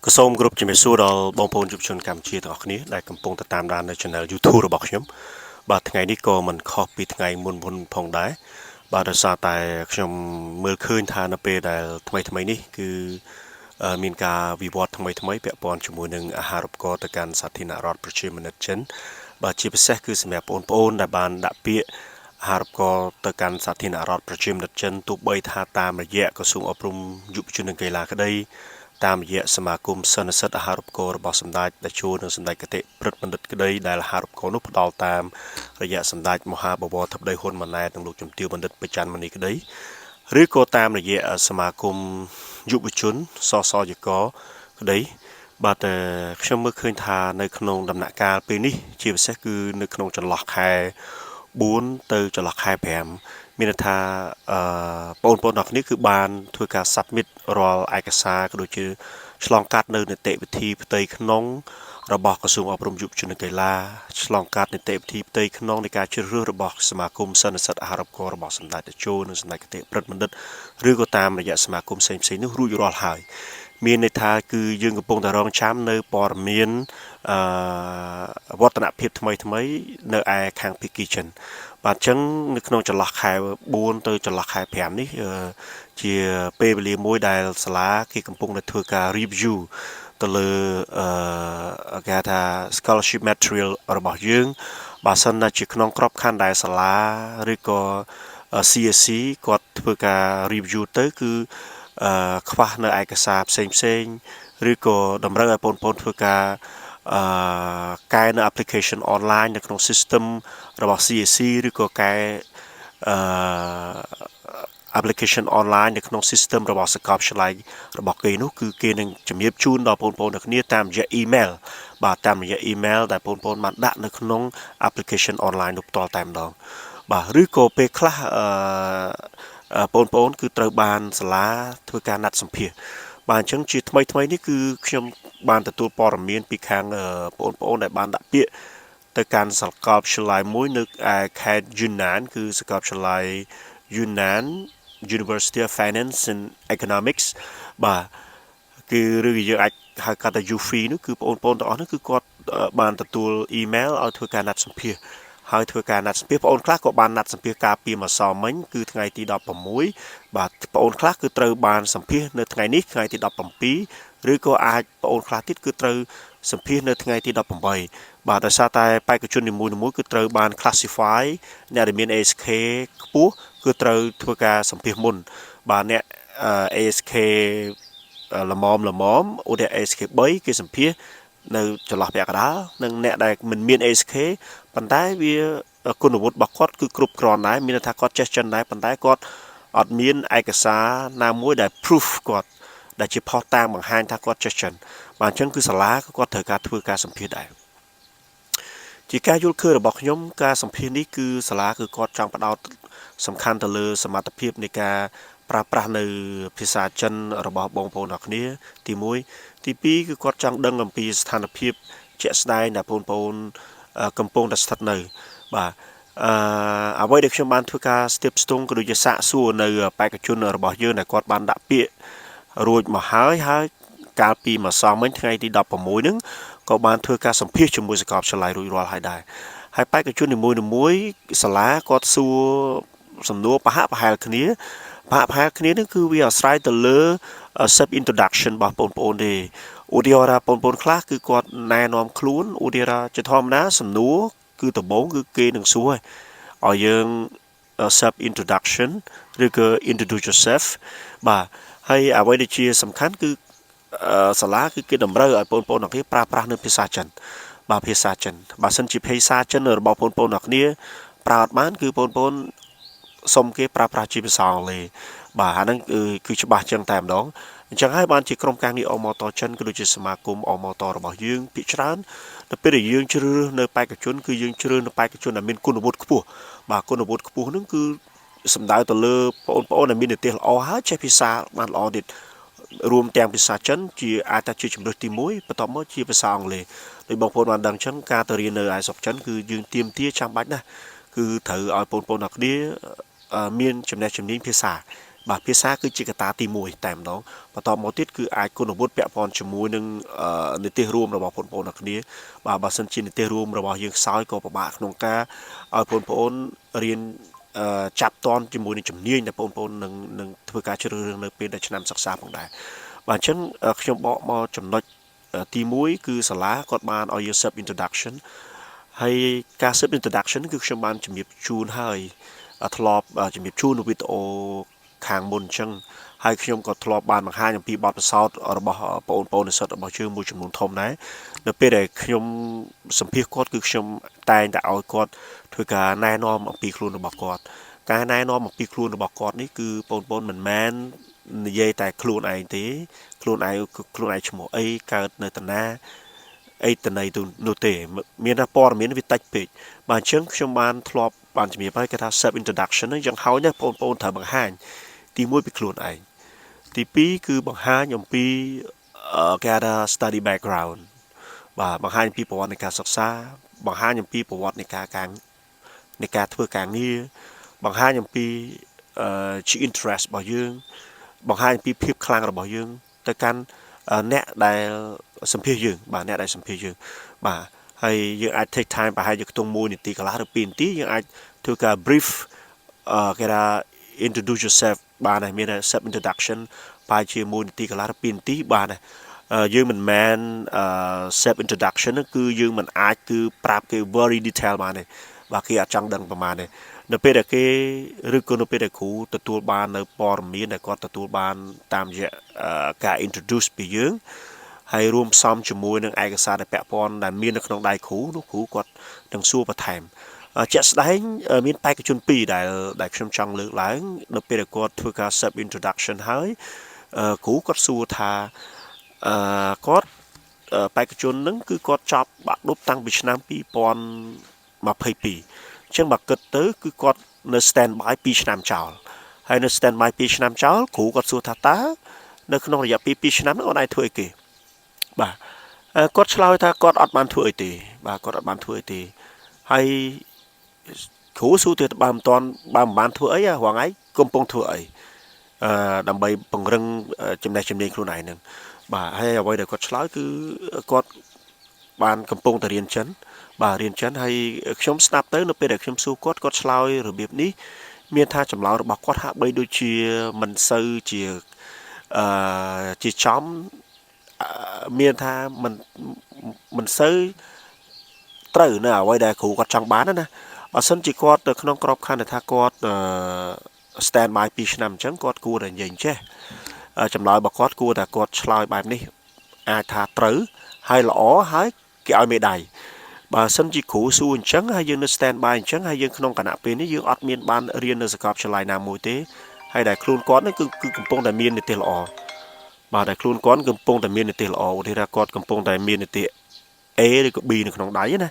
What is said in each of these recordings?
ក៏សូមគោរពជំរាបសួរដល់បងប្អូនយុវជនកម្ពុជាទាំងអស់គ្នាដែលកំពុងតែតាមដាននៅ Channel YouTube របស់ខ្ញុំបាទថ្ងៃនេះក៏មិនខុសពីថ្ងៃមុនមុនផងដែរបាទដោយសារតែខ្ញុំមើលឃើញថានៅពេលដែលថ្មីថ្មីនេះគឺអឺមានការវិវត្តថ្មីថ្មីពាក់ព័ន្ធជាមួយនឹងអាហារូបករណ៍ទៅកាន់សាធារណរដ្ឋប្រជាមានិតចិនបាទជាពិសេសគឺសម្រាប់បងប្អូនដែលបានដាក់ពាក្យអាហារូបករណ៍ទៅកាន់សាធារណរដ្ឋប្រជាមានិតចិនទោះបីថាតាមរយៈក្រសួងអប់រំយុវជននិងកីឡាក្តីតាមរយៈសមាគមសន្និសិទអាហារូបករណ៍របស់សម្ដេចតេជោនិងសម្ដេចគតិព្រឹទ្ធបណ្ឌិតក្តីដែលអាហារូបករណ៍នោះផ្ដល់តាមរយៈសម្ដេចមហាបវរធិបតីហ៊ុនម៉ាណែតនិងលោកជំទាវបណ្ឌិតប្រច័នមនីក្តីឬក៏តាមរយៈសមាគមយុវជនសសយកក្តីបាទខ្ញុំមើលឃើញថានៅក្នុងដំណាក់កាលពេលនេះជាពិសេសគឺនៅក្នុងចន្លោះខែ4ទៅចន្លោះខែ5មានន័យថាអឺបងប្អូនទាំងគ្នាគឺបានធ្វើការ submit រាល់ឯកសារក៏ដូចជាឆ្លងកាត់នៅនីតិវិធីផ្ទៃក្នុងរបស់ក្រសួងអប់រំយុវជននិងកីឡាឆ្លងកាត់នីតិវិធីផ្ទៃក្នុងនៃការជ្រើសរើសរបស់សមាគមសន្និសិទអាហារូបករណ៍របស់សម្ដេចតេជោនិងសម្ដេចគតិព្រឹទ្ធបណ្ឌិតឬក៏តាមរយៈសមាគមផ្សេងៗនោះរួចរាល់ហើយមានន័យថាគឺយើងកំពុងតែរងចាំនៅព័ត៌មានអឺវឌ្ឍនភាពថ្មីថ្មីនៅឯខាងភាគីចិនបាទអញ្ចឹងនៅក្នុងចន្លោះខែ4ទៅចន្លោះខែ5នេះជាពេលវេលាមួយដែលសាលាគេកំពុងតែធ្វើការ review ទៅលើអឺគេហៅថា scholarship material របស់យើងបើសិនណាជាក្នុងក្របខ័ណ្ឌដែលសាលាឬក៏ CSC គាត់ធ្វើការ review ទៅគឺអឺខ្វះនៅឯកសារផ្សេងផ្សេងឬក៏តម្រូវឲ្យបងប្អូនធ្វើការអឺកែនៅ application online នៅក្នុង system របស់ CAC ឬក៏កែអឺ application online នៅក្នុង system របស់សាកលវិទ្យាល័យរបស់គេនោះគឺគេនឹងជំរាបជូនដល់បងប្អូនទាំងគ្នាតាមរយៈ email បាទតាមរយៈ email ដែលបងប្អូនបានដាក់នៅក្នុង application online នោះផ្ទាល់តែម្ដងបាទឬក៏ពេលខ្លះអឺបងប្អូនគឺត្រូវបានសាលាធ្វើការណាត់សម្ភាសបាទអញ្ចឹងជាថ្មីថ្មីនេះគឺខ្ញុំបានទទួលព័ត៌មានពីខាងបងប្អូនដែលបានដាក់ពាក្យទៅកាន់សាកលវិទ្យាល័យមួយនៅឯខេត្តយូណានគឺសាកលវិទ្យាល័យ Yunnan University of Finance and Economics បាទគឺឬយើងអាចហៅកាត់ថា UFI នោះគឺបងប្អូនទាំងអស់នោះគឺគាត់បានទទួលអ៊ីមែលឲ្យធ្វើការណាត់សម្ភាសហើយធ្វើការណាត់សម្ភាសបងប្អូនខ្លះក៏បានណាត់សម្ភាសកាលពីម្សិលមិញគឺថ្ងៃទី16បាទបងប្អូនខ្លះគឺត្រូវបានសម្ភាសនៅថ្ងៃនេះថ្ងៃទី17ឬក៏អាចបងប្អូនខ្លះទៀតគឺត្រូវសម្ភាសនៅថ្ងៃទី18បាទដោយសារតែបេក្ខជននីមួយៗគឺត្រូវបាន classify អ្នកដែលមាន ASK ខ្ពស់គឺត្រូវធ្វើការសម្ភាសមុនបាទអ្នក ASK ល្មមល្មមឧទាហរណ៍ ASK 3គេសម្ភាសនៅចន្លោះពាក់កណ្ដាលនិងអ្នកដែលមិនមាន ASK ប៉ុន្តែវាគុណវុឌ្ឍរបស់គាត់គឺគ្រប់គ្រាន់ដែរមានន័យថាគាត់ចេះចិនដែរប៉ុន្តែគាត់អត់មានឯកសារណាមួយដែល proof គាត់ដែលជាផុសតាងបង្ហាញថាគាត់ចេះចិនបាទអញ្ចឹងគឺសាលាក៏គាត់ត្រូវការធ្វើការសម្ភាសដែរជាការយល់ឃើញរបស់ខ្ញុំការសម្ភាសនេះគឺសាលាគឺគាត់ចង់ផ្ដោតសំខាន់ទៅលើសមត្ថភាពនៃការប្រើប្រាស់នៅភាសាចិនរបស់បងប្អូនអរគ្នាទី1ទី2គឺគាត់ចង់ដឹងអំពីស្ថានភាពជាក់ស្ដែងដែលបងប្អូនកំពុងតែស្ថិតនៅបាទអឺអ្វីដែលខ្ញុំបានធ្វើការស្ទាបស្ទង់ក៏ដូចជាសាកសួរនៅបេក្ខជនរបស់យើងដែលគាត់បានដាក់ពាក្យរួចមកហើយហើយកាលពីម្សិលមិញថ្ងៃទី16ហ្នឹងក៏បានធ្វើការសម្ភាសជាមួយសាកលវិទ្យាល័យរួចរាល់ហើយដែរហើយបេក្ខជននីមួយៗសាលាគាត់សួរសំណួរប្រហាក់ប្រហែលគ្នាប្រហាក់ប្រហែលគ្នានឹងគឺវាអាស្រ័យទៅលើ self introduction របស់បងប្អូនទេឧទាហរណ៍ថាបងប្អូនខ្លះគឺគាត់ណែនាំខ្លួនឧទាហរណ៍ជាធម្មតាសំណួរគឺដំបូងគឺគេនឹងសួរឲ្យយើង self introduction ឬក៏ introduce yourself បាទហើយអ្វីដែលជាសំខាន់គឺសាលាគឺគេតម្រូវឲ្យបងប្អូនទាំងគ្នាប្រើប្រាស់នៅភាសាចិនបាទភាសាចិនបើសិនជាភាសាចិនរបស់បងប្អូនទាំងគ្នាប្រើអត់បានគឺបងប្អូនសុំគេប្រើប្រាស់ជាភាសាអង់គ្លេសបាទអាហ្នឹងគឺគឺច្បាស់ចឹងតែម្ដងអញ្ចឹងហើយបានជាក្រុមការងារអមតចិនក៏ដូចជាសមាគមអមតរបស់យើងភាគច្រើនទៅពេលដែលយើងជ្រើសរើសនៅបេក្ខជនគឺយើងជ្រើសនៅបេក្ខជនដែលមានគុណវុឌ្ឍខ្ពស់បាទគុណវុឌ្ឍខ្ពស់ហ្នឹងគឺសំដៅទៅលើបងប្អូនដែលមាននិទ្ទេសល្អហើយចេះភាសាបានល្អទៀតរួមទាំងភាសាចិនជាអាចថាជាជំរើសទី1បន្ទាប់មកជាភាសាអង់គ្លេសដោយបងប្អូនបានដឹងចឹងការទៅរៀននៅឯស្រុកចិនគឺយើងទាមទារចាំបាច់ណាស់គឺត្រូវឲ្យបងប្អូនទាំងគ្នាមានចំណេះជំនាញភាសា បាទភាសាគឺជាកត្តាទី1តែម្ដងបន្តមកទៀតគឺអាចគុណវុឌ្ឍពាក់ព័ន្ធជាមួយនឹងនិទេសរួមរបស់បងប្អូនទាំងគ្នាបាទបើសិនជានិទេសរួមរបស់យើងខ្សោយក៏ពិបាកក្នុងការឲ្យបងប្អូនរៀនចាប់តនជាមួយនឹងជំនាញដែលបងប្អូននឹងធ្វើការជ្រើសរើសនៅពេលដែលឆ្នាំសិក្សាផងដែរបាទអញ្ចឹងខ្ញុំបកមកចំណុចទី1គឺសាលាគាត់បានឲ្យយើង self introduction ហើយការ self introduction គឺខ្ញុំបានជំរាបជូនហើយធ្លាប់ជំរាបជូននៅវីដេអូខាងមុនអញ្ចឹងហើយខ្ញុំក៏ធ្លាប់បានបង្ហាញអំពីបទពិសោធន៍របស់បងប្អូននិស្សិតរបស់យើងមួយចំនួនធំដែរនៅពេលដែលខ្ញុំសម្ភាសគាត់គឺខ្ញុំតែងតែឲ្យគាត់ធ្វើការណែនាំអំពីខ្លួនរបស់គាត់ការណែនាំអំពីខ្លួនរបស់គាត់នេះគឺបងប្អូនមិនមែននិយាយតែខ្លួនឯងទេខ្លួនឯងខ្លួនឯងឈ្មោះអីកើតនៅតាណាអីតន័យនោះទេមានថាព័ត៌មានវាតិចពេកបាទអញ្ចឹងខ្ញុំបានធ្លាប់បានជំរាបហើយគេថា self introduction ហ្នឹងយ៉ាងហោចណាស់បងប្អូនត្រូវបង្ហាញទី1ពីខ្លួនឯងទី2គឺបង្ហាញអំពីគេហៅថា study background បាទបង្ហាញអំពីប្រវត្តិនៃការសិក្សាបង្ហាញអំពីប្រវត្តិនៃការការនៃការធ្វើការងារបង្ហាញអំពីជា interest របស់យើងបង្ហាញអំពីភាពខ្លាំងរបស់យើងទៅកាន់អ្នកដែលសម្ភាសយើងបាទអ្នកដែលសម្ភាសយើងបាទហើយយើងអាច take time ប្រហែលជាខ្ទង់1នាទីកន្លះឬ2នាទីយើងអាចធ្វើការ brief គេថា introduce yourself បានហើយមាន self introduction ប្រហែលជា1នាទីកន្លះឬ2នាទីបានហើយយើងមិនមែន self introduction ហ្នឹងគឺយើងមិនអាចគឺប្រាប់គេ very detail បានទេបាទគេអត់ចង់ដឹងប្រហែលទេនៅពេលដែលគេឬក៏នៅពេលដែលគ្រូទទួលបាននៅព័ត៌មានដែលគាត់ទទួលបានតាមរយៈការ introduce ពីយើងហើយរួមផ្សំជាមួយនឹងឯកសារដែលពាក់ព័ន្ធដែលមាននៅក្នុងដៃគ្រូនោះគ្រូគាត់នឹងសួរបន្ថែមជាក់ស្ដែងមានបេក្ខជនពីរដែលខ្ញុំចង់លើកឡើងនៅពេលដែលគាត់ធ្វើការ self introduction ហើយគ្រូគាត់សួរថាអឺគាត់បេក្ខជននឹងគឺគាត់ចប់បាក់ឌុបតាំងពីឆ្នាំ2022អញ្ចឹងបើគិតទៅគឺគាត់នៅ stand by 2ឆ្នាំចោលហើយនៅ stand by 2ឆ្នាំចោលគ្រូគាត់សួរថាតើនៅក្នុងរយៈពេល2ឆ្នាំហ្នឹងអូនឯងធ្វើអីគេបាទគាត់ឆ្លើយថាគាត់អត់បានធ្វើអីទេបាទគាត់អត់បានធ្វើអីទេហើយគ្រូសួរទៀតបើមិនតាន់បើមិនបានធ្វើអីរាល់ថ្ងៃកំពុងធ្វើអីអឺដើម្បីពង្រឹងចំណេះជំនាញខ្លួនឯងហ្នឹងបាទហើយអ្វីដែលគាត់ឆ្លើយគឺគាត់បានកំពុងតែរៀនចិនបាទរៀនចិនហើយខ្ញុំស្ដាប់ទៅនៅពេលដែលខ្ញុំសួរគាត់គាត់ឆ្លើយរបៀបនេះមានថាចម្លើយរបស់គាត់ហាក់បីដូចជាមិនសូវជាអឺជាចំមានថាមិនមិនសូវត្រូវនៅអ្វីដែលគ្រូគាត់ចង់បានណាបើសិនជាគាត់នៅក្នុងក្របខ័ណ្ឌថាគាត់ stand by 2ឆ្នាំអញ្ចឹងគាត់គួរតែនិយាយចេះចម្លើយរបស់គាត់គួរតែគាត់ឆ្លើយបែបនេះអាចថាត្រូវហើយល្អហើយគេឲ្យមេដៃបើសិនជាគ្រូសួរអញ្ចឹងហើយយើងនៅ stand by អញ្ចឹងហើយយើងក្នុងគណៈពេលនេះយើងអត់មានបានរៀននៅសាកលវិទ្យាល័យណាមួយទេហើយដែលខ្លួនគាត់នេះគឺកំពុងតែមាននិទេសល្អបាទដែលខ្លួនគាត់កំពុងតែមាននិទេសល្អឧទាហរណ៍គាត់កំពុងតែមាននិទេស A ឬក៏ B នៅក្នុងដៃណា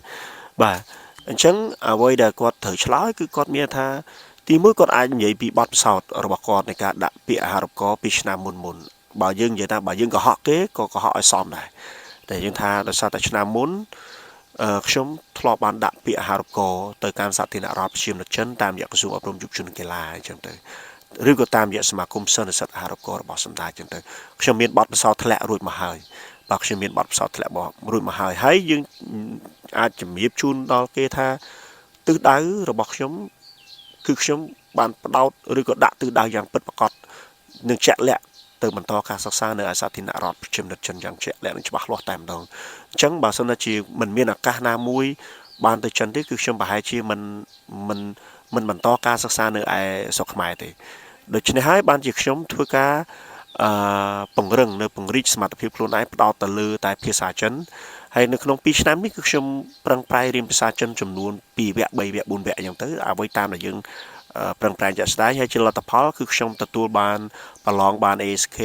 បាទអញ្ចឹងអ្វីដែលគាត់ត្រូវឆ្លើយគឺគាត់មានថាទីមួយគាត់អាចនិយាយពីបទពិសោធន៍របស់គាត់នៃការដាក់ពាក្យអាហារូបករណ៍ពីឆ្នាំមុនមុនបើយើងនិយាយថាបើយើងកុហកគេក៏កុហកឲ្យសមដែរតែយើងថាដោយសារតែឆ្នាំមុនខ្ញុំធ្លាប់បានដាក់ពាក្យអាហារូបករណ៍ទៅកាន់សាធារណរដ្ឋប្រជាមានិតចិនតាមរយៈក្រសួងអប់រំយុវជននិងកីឡាអញ្ចឹងទៅឬក៏តាមរយៈសមាគមសិស្សនិស្សិតអាហារូបករណ៍របស់សម្ដេចអញ្ចឹងទៅខ្ញុំមានបទពិសោធន៍ធ្លាក់រួចមកហើយបាទខ្ញុំមានបទពិសោធន៍ធ្លាក់បរួចមកហើយហើយយើងអាចជំរាបជូនដល់គេថាទិសដៅរបស់ខ្ញុំគឺខ្ញុំបានផ្ដោតឬក៏ដាក់ទិសដៅយ៉ាងពិតប្រាកដនិងជាក់លាក់ទៅបន្តការសិក្សានៅឯសាធារណរដ្ឋប្រជាមានិតចិនយ៉ាងជាក់លាក់និងច្បាស់លាស់តែម្ដងអញ្ចឹងបើសិនជាមិនមានឱកាសណាមួយបានទៅចិនទេគឺខ្ញុំប្រហែលជាមិនបន្តការសិក្សានៅឯស្រុកខ្មែរទេដូច្នេះហើយបានជាខ្ញុំធ្វើការអឺពង្រឹងនៅពង្រីកសមត្ថភាពខ្លួនឯងផ្ដោតទៅលើតែភាសាចិនហើយនៅក្នុង2ឆ្នាំនេះគឺខ្ញុំប្រឹងប្រែងរៀនភាសាចិនចំនួន2វគ្គ3វគ្គ4វគ្គអញ្ចឹងទៅអ្វីតាមដែលយើងប្រឹងប្រែងជាក់ស្ដែងហើយជាលទ្ធផលគឺខ្ញុំទទួលបានប្រឡងបាន ASK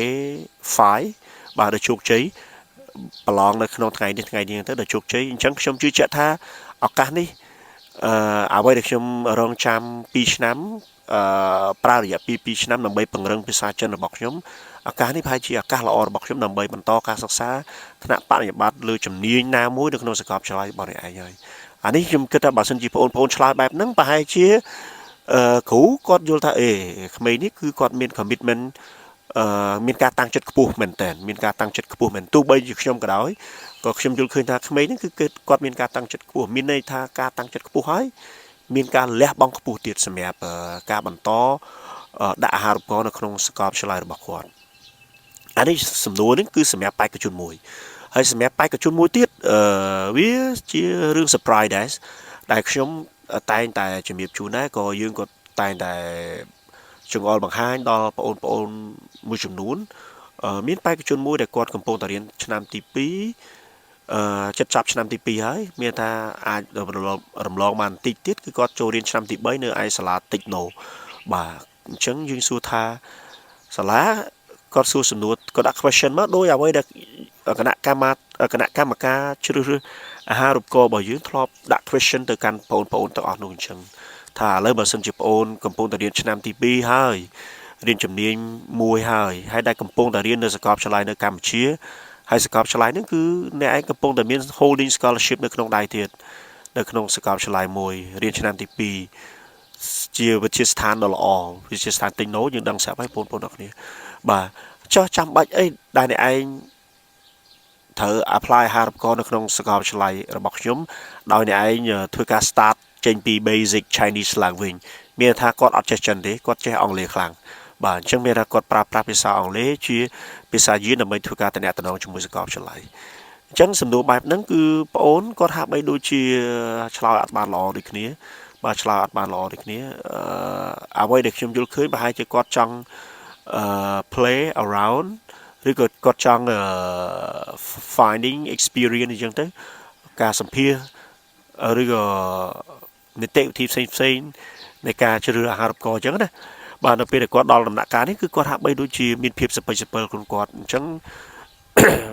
5បាទដោយជោគជ័យប្រឡងនៅក្នុងថ្ងៃនេះថ្ងៃនេះទៅដោយជោគជ័យអញ្ចឹងខ្ញុំជឿជាក់ថាឱកាសនេះអឺអ្វីដែលខ្ញុំរងចាំ2ឆ្នាំអឺប្រើរយៈពេល2ឆ្នាំដើម្បីពង្រឹងភាសាចិនរបស់ខ្ញុំឱកាសនេះប្រហែលជាឱកាសល្អរបស់ខ្ញុំដើម្បីបន្តការសិក្សាថ្នាក់បរិញ្ញាបត្រលើជំនាញណាមួយនៅក្នុងសាកលវិទ្យាល័យរបស់អ្នកឯងហើយអានេះខ្ញុំគិតថាបើសិនជាបងប្អូនឆ្លើយបែបហ្នឹងប្រហែលជា គ្រូគាត់យល់ថាអេក្មេងនេះគឺគាត់មាន commitment មានការតាំងចិត្តខ្ពស់មែនតើមានការតាំងចិត្តខ្ពស់មែនទោះបីជាខ្ញុំក៏ដោយក៏ខ្ញុំយល់ឃើញថាក្មេងនេះគឺគាត់មានការតាំងចិត្តខ្ពស់មានន័យថាការតាំងចិត្តខ្ពស់ហើយមានការលះបង់ខ្ពស់ទៀតសម្រាប់ការបន្តដាក់អាហារូបករណ៍នៅក្នុងសាកលវិទ្យាល័យរបស់គាត់អានេះសំណួរនេះគឺសម្រាប់បេក្ខជនមួយហើយសម្រាប់បេក្ខជនមួយទៀតវាជារឿង surprise ដែរដែលខ្ញុំតែងតែជំរាបជូនដែរក៏យើងក៏តែងតែចង្អុលបង្ហាញដល់បងប្អូនមួយចំនួនមានបេក្ខជនមួយដែលគាត់កំពុងតែរៀនឆ្នាំទី2ចិត្តចាប់ឆ្នាំទី2ហើយមានថាអាចរំលងបានបន្តិចទៀតគឺគាត់ចូលរៀនឆ្នាំទី3នៅឯសាលា Techno បាទអញ្ចឹងយើងសួរថាសាលាគាត់សួរសំណួរគាត់ដាក់ question មកដោយអ្វីដែលគណៈកម្មការជ្រើសរើសអាហារូបករណ៍របស់យើងធ្លាប់ដាក់ question ទៅកាន់បងប្អូនទាំងអស់នោះអញ្ចឹងថាឥឡូវបើសិនជាបងអូនកំពុងតែរៀនឆ្នាំទី2ហើយរៀនជំនាញមួយហើយហើយដែលកំពុងតែរៀននៅសាកលវិទ្យាល័យនៅកម្ពុជាហើយសាកលវិទ្យាល័យហ្នឹងគឺអ្នកឯងកំពុងតែមាន holding scholarship នៅក្នុងដៃទៀតនៅក្នុងសាកលវិទ្យាល័យមួយរៀនឆ្នាំទី2ជាវិទ្យាស្ថានដ៏ល្អវិទ្យាស្ថាន Techno យើងដឹងស្រាប់ហើយបងប្អូនអរគ្នាបាទចុះចាំបាច់អីដែលអ្នកឯងត្រូវ apply អាហារូបករណ៍នៅក្នុងសាកលវិទ្យាល័យរបស់ខ្ញុំដោយអ្នកឯងធ្វើការ start ចេញពី basic Chinese language មានថាគាត់អត់ចេះចិនទេគាត់ចេះអង់គ្លេសខ្លាំងបាទអញ្ចឹងមានថាគាត់ប្រើប្រាស់ភាសាអង់គ្លេសជាភាសាយឺនដើម្បីធ្វើការតំណែងជាមួយសាកលវិទ្យាល័យអញ្ចឹងសំណួរបែបហ្នឹងគឺប្អូនគាត់ហាក់បីដូចជាឆ្លើយអត់បានល្អដូចគ្នាបាទឆ្លើយអត់បានល្អដូចគ្នាអ្វីដែលខ្ញុំយល់ឃើញប្រហែលជាគាត់ចង់play around ឬក៏គាត់ចង់ finding experience អញ្ចឹងទៅការសម្ភាសឬក៏នីតិវិធីផ្សេងផ្សេងនៃការជ្រើសអាហារូបករណ៍អញ្ចឹងណាបាទនៅពេលដែលគាត់ដល់ដំណាក់កាលនេះគឺគាត់ហាក់បីដូចជាមានភាពសពិចសពិលខ្លួនគាត់អញ្ចឹង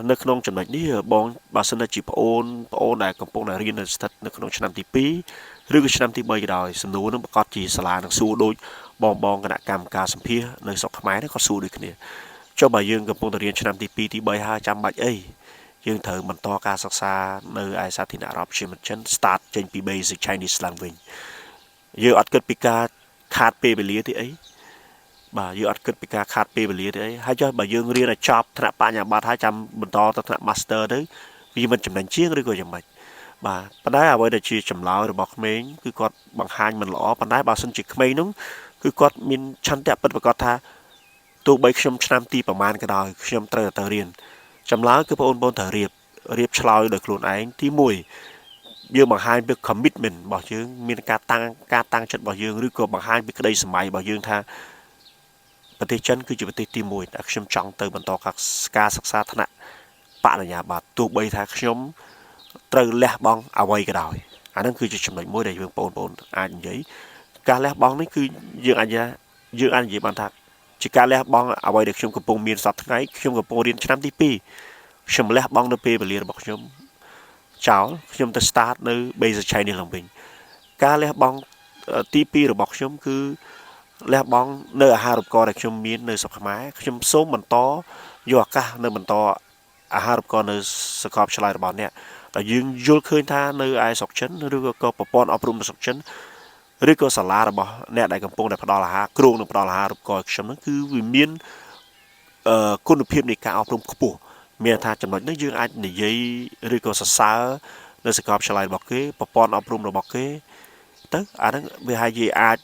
នៅក្នុងចំណុចនេះបងបើសិនជាប្អូនប្អូនដែលកំពុងតែរៀននៅស្ថិតនៅក្នុងឆ្នាំទី2ឬក៏ឆ្នាំទី3ក៏ដោយសំណួរនឹងប្រកាសជាសាលានឹងសួរដូចបងបងគណៈកម្មការសម្ភាសនៅស្រុកខ្មែរនេះគាត់សួរដូចគ្នាចុះបើយើងកំពុងតែរៀនឆ្នាំទី2ទី3ហើយចាំបាច់អីយើងត្រូវបន្តការសិក្សានៅឯសាធារណរដ្ឋជាមិចិន start ចេញពី basic Chinese language យើងអត់គិតពីការខាតពេលវេលាទេអីបាទយើងអត់គិតពីការខាតពេលវេលាទេអីហើយចុះបើយើងរៀនឲ្យចប់ថ្នាក់បញ្ញាបត្រហើយចាំបន្តទៅថ្នាក់ master ទៅវាមិនចំណេញជាងឬក៏យ៉ាងម៉េចបាទប៉ុន្តែអ្វីដែលជាចម្លើយរបស់ក្មេងគឺគាត់បង្ហាញមិនល្អប៉ុន្តែបើសិនជាក្មេងនោះគឺគាត់មានឆន្ទៈពិតប្រាកដថាទោះបីខ្ញុំឆ្នាំទីប្រមាណក៏ដោយខ្ញុំត្រូវតែទៅរៀនចម្លើយគឺបងប្អូនត្រូវរៀបឆ្លើយដោយខ្លួនឯងទី1យើងបង្ហាញពី commitment របស់យើងមានការតាំងចិត្តរបស់យើងឬក៏បង្ហាញពីក្តីសម័យរបស់យើងថាប្រទេសចិនគឺជាប្រទេសទី1ដែលខ្ញុំចង់ទៅបន្តការសិក្សាថ្នាក់បរិញ្ញាបត្រទោះបីថាខ្ញុំត្រូវលះបង់អ្វីក៏ដោយអាហ្នឹងគឺជាចំណុចមួយដែលយើងបងប្អូនអាចនិយាយការលះបង់នេះគឺយើងអាចនិយាយបានថាជាការលះបង់អ្វីដែលខ្ញុំកំពុងមានសប្តាហ៍ថ្ងៃខ្ញុំកំពុងរៀនឆ្នាំទី2ខ្ញុំលះបង់នៅពេលវេលារបស់ខ្ញុំចោលខ្ញុំទៅ start នៅ basic Chinese ឡើងវិញការលះបង់ទី2របស់ខ្ញុំគឺលះបង់នៅអាហារូបករណ៍ដែលខ្ញុំមាននៅស្រុកខ្មែរខ្ញុំសូមបន្តយកឱកាសនៅបន្តអាហារូបករណ៍នៅសាកលវិទ្យាល័យរបស់អ្នកដែលយើងយល់ឃើញថានៅឯស្រុកចិនឬក៏ប្រព័ន្ធអប់រំនៅស្រុកចិនឬក៏សាលារបស់អ្នកដែលកំពុងតែផ្ដល់អាហារគ្រោងនឹងផ្ដល់អាហារូបករណ៍ខ្ញុំហ្នឹងគឺវាមានគុណភាពនៃការអប់រំខ្ពស់មានថាចំណុចនេះយើងអាចនិយាយឬក៏សរសើរនៅសាកលវិទ្យាល័យរបស់គេប្រព័ន្ធអប់រំរបស់គេទៅអាហ្នឹងវាហើយជាអាច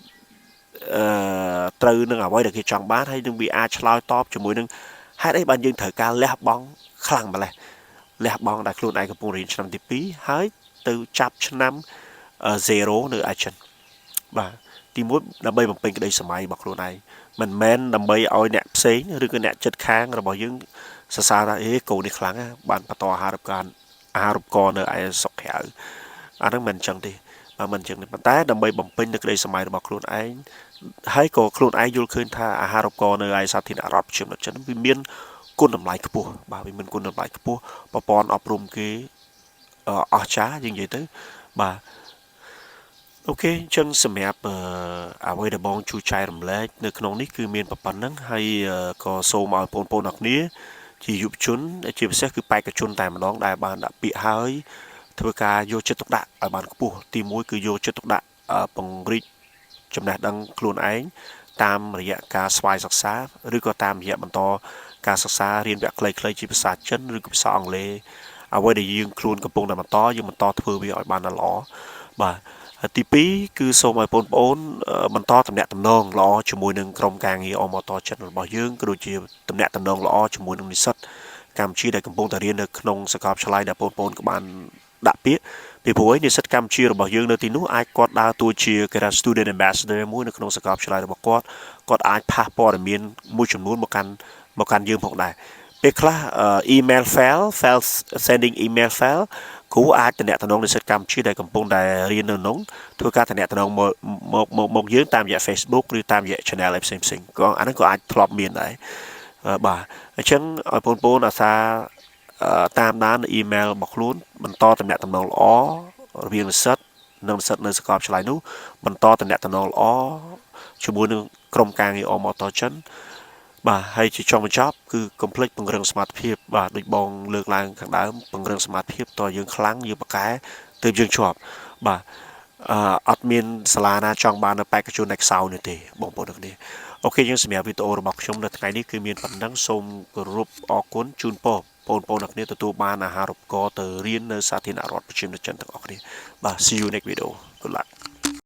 អឺត្រូវនឹងអ្វីដែលគេចង់បានហើយនឹងវាអាចឆ្លើយតបជាមួយនឹងហេតុអីបានយើងត្រូវការលះបង់ខ្លាំងម្ល៉េះលះបង់ដែលខ្លួនឯងកំពុងរៀនឆ្នាំទី2ហើយទៅចាប់ឆ្នាំ0នៅឯចិនបាទទី1ដើម្បីបំពេញក្តីសម័យរបស់ខ្លួនឯងមិនមែនដើម្បីឲ្យអ្នកផ្សេងឬក៏អ្នកចិត្តខាងរបស់យើងសរសើរថាអេកូននេះខ្លាំងបានបន្តអាហារូបករណ៍នៅឯស្រុកក្រៅអាហ្នឹងមិនអញ្ចឹងទេបាទមិនអញ្ចឹងទេប៉ុន្តែដើម្បីបំពេញនៅក្តីសម័យរបស់ខ្លួនឯងហើយក៏ខ្លួនឯងយល់ឃើញថាអាហារូបករណ៍នៅឯសាធារណរដ្ឋប្រជាជនចិនវាមានគុណតម្លៃខ្ពស់បាទវាមានគុណតម្លៃខ្ពស់ប្រព័ន្ធអប់រំគេអស្ចារ្យយើងនិយាយទៅបាទ OK អញ្ចឹងសម្រាប់អ្វីដែលបងជួយចែករំលែកនៅក្នុងនេះគឺមានប៉ុណ្ណឹងហើយក៏សូមឲ្យបងប្អូនអរគ្នាជាយុវជនជាពិសេសគឺបេក្ខជនតែម្ដងដែលបានដាក់ពាក្យហើយធ្វើការយកចិត្តទុកដាក់ឲ្យបានខ្ពស់ទី1គឺយកចិត្តទុកដាក់ពង្រីក ចំណេះដឹងខ្លួនឯងតាមរយៈការស្វ័យសិក្សាឬក៏តាមរយៈបន្តការសិក្សារៀនវគ្គខ្លីៗជាភាសាចិនឬក៏ភាសាអង់គ្លេសអ្វីដែលយើងខ្លួនកំពុងតែបន្តយើងបន្តធ្វើវាឲ្យបានល្អបាទទី2គឺសូមឲ្យបងប្អូនបន្តតំណាក់តំណងល្អជាមួយនឹងក្រុមការងារអមតចិនរបស់យើងក៏ដូចជាតំណាក់តំណងល្អជាមួយនឹងនិស្សិតកម្ពុជាដែលកំពុងតែរៀននៅក្នុងសាកលវិទ្យាល័យដែលបងប្អូនក៏បានដាក់ពាក្យពីព្រោះនិស្សិតកម្ពុជារបស់យើងនៅទីនោះអាចគាត់ដើរតួជាគេថា student ambassador មួយនៅក្នុងសាកលវិទ្យាល័យរបស់គាត់គាត់អាច pass ព័ត៌មានមួយចំនួនមកកាន់មកកាន់យើងផងដែរពេលខ្លះ email fail sending email fail គ្រូអាចតំណតំណងនិស្សិតកម្ពុជាដែលកំពុងតែរៀននៅនោះធ្វើការតំណតំណងមកមកមកមកយើងតាមរយៈ Facebook ឬតាមរយៈ channel ផ្សេងផ្សេងក៏អាហ្នឹងក៏អាចធ្លាប់មានដែរបាទអញ្ចឹងឲ្យបងប្អូនអាសាតាមដាន email របស់ខ្លួនបន្តតំណតំណងល្អរវាងនិស្សិតនិងនិស្សិតនៅសាកលវិទ្យាល័យនោះបន្តតំណតំណងល្អជាមួយនឹងក្រុមការងារអមតចិនបាទហើយជាចុងបញ្ចប់គឺកុំភ្លេចពង្រឹងសមត្ថភាពបាទដូចបងលើកឡើងខាងដើមពង្រឹងសមត្ថភាពតយើងខ្លាំងយើងប្រកែទើបយើងជាប់បាទអឺអត់មានសាលាណាចង់បាននៅបេក្ខជនដែលខ្សោយនោះទេបងប្អូនទាំងគ្នាOK យើងសម្រាប់វីដេអូរបស់ខ្ញុំនៅថ្ងៃនេះគឺមានប៉ុណ្ណឹងសូមគោរពអរគុណជូនពរបងប្អូនទាំងគ្នាទទួលបានអាហារូបករណ៍ទៅរៀននៅសាធារណរដ្ឋប្រជាមានិតចិនទាំងអស់គ្នាបាទ see you next video. Good luck.